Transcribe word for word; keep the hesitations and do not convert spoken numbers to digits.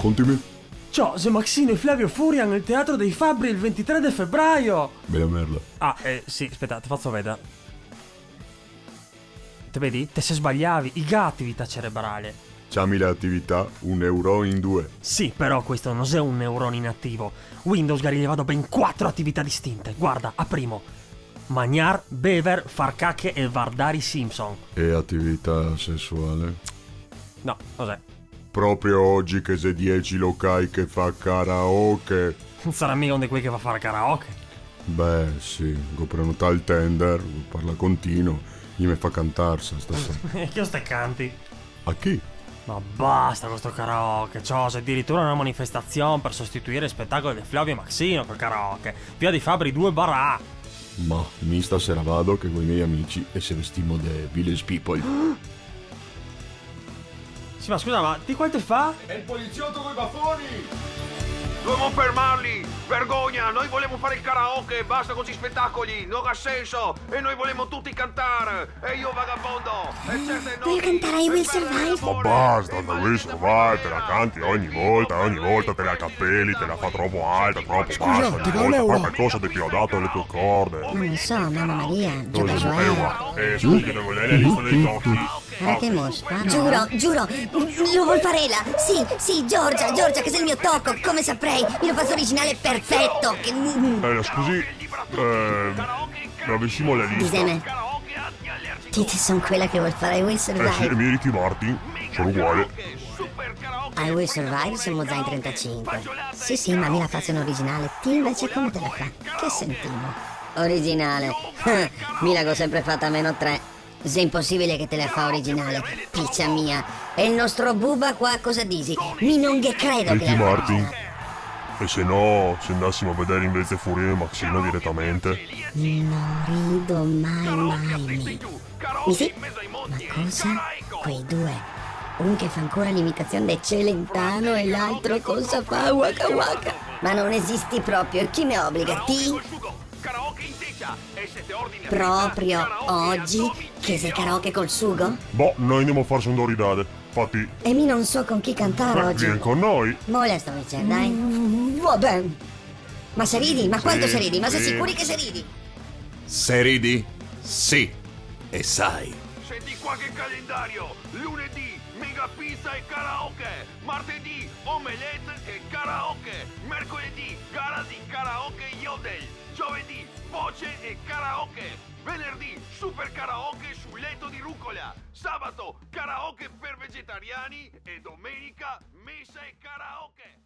Contime. Ciò, xe Maxino e Flavio Furian al Teatro dei Fabbri el ventitré de febraio! Bela merda. Ah, eh, sì, speta, te fazo veder. Te vedi? Te se sbaliavi, i ga atività cerebrale. Ciamile atività un neuron in due. Sì, però questo no xe un neuron inativo. Windows ga rilevato ben quatro atività distinte. Guarda, aprimo. Magnar, bever, far cache e vardar i Simpson. E atività sesuale? No, no xe. Proprio ogi che xe dieci locai che fa karaoke. Sarà miga un de quei che va a far karaoke? Beh, sì, go prenotà el Tinder, parla con Tino, i me fa cantar stasera. E che o ste canti? A chi? Ma basta co sto karaoke, ciò, xe adiritura na manifestazion par sostituir el spetacolo de Flavio e Maxino col karaoke. Via dei Fabbri due barra A. Ma mi stasera vado che coi miei amici e se vestimo de Village People. Sì, ma scusa, ma ti qual te fa? Xe el polizioto coi bafoni! Dovemo fermarli! Vergogna! Noi volemo far el karaoke! Basta co sti spetacoli! No ga senso! E noi volemo tuti cantar! E io vagabondo! E certe notti... Voglio cantare I Will Survive. Ma basta, I Will Survive, te la canti ogni volta, ogni volta te la capeli, te la fa tropo alta, tropo basa, ogni volta fa qualcosa de più adato alle tue corde. Ma non so, Mamma Maria, Gioca Joel. Eh, scusi, devo leer la lista dei tochi. Guarda che mosca. Giuro, giuro, lo vol far ela. Sì, sì, Giorgia, Giorgia, che xe el mio toco, come saprei? Mi lo fazo originale perfeto. Che... Eh, la scusi, eh, ma avesimo la lista. Diseme. Ti, ti son quela che vol far I Will Survive. Eh sì, e mi Ricky Martin, son uguale. I Will Survive semo già in trentacinque. Sì, sì, ma mi la fazo in originale. Ti invece come te la fa? Che sentimo? Originale. Mi la go sempre fata a meno tre. Xe inposibile che te la fa originale, picia mia. E el nostro buba qua cosa disi? Mi no ghe credo che la fa originale. Ricky Martin. E se no, se andasimo a veder invese Furia e Maxino diretamente? No rido mai, mai, mi. Mi sì? Ma cosa? Quei due. Un che fa ancora l'imitazion de Celentano e l'altro cosa fa? Waka waka. Ma no esisti proprio, e chi me obliga? Ti? Proprio ogi che xe karaoke col sugo? Boh, noi ndemo a farse un do ridade. Fati. E mi no so con chi cantar ogi. Beh, vien con noi. Molesto, Michel, dai. Mm, va ben. Ma se ridi? Ma quanto se ridi? Ma xe sicuri che se ridi? Se ridi? Sì. E sai. Senti qua che calendario! Lunedì, mega pizza e karaoke! Martedì, omelette e karaoke! Mercoledì, gara di karaoke yodel! Giovedì, voce e karaoke! Venerdì, super karaoke sul letto di rucola! Sabato, karaoke per vegetariani! E domenica, messa e karaoke!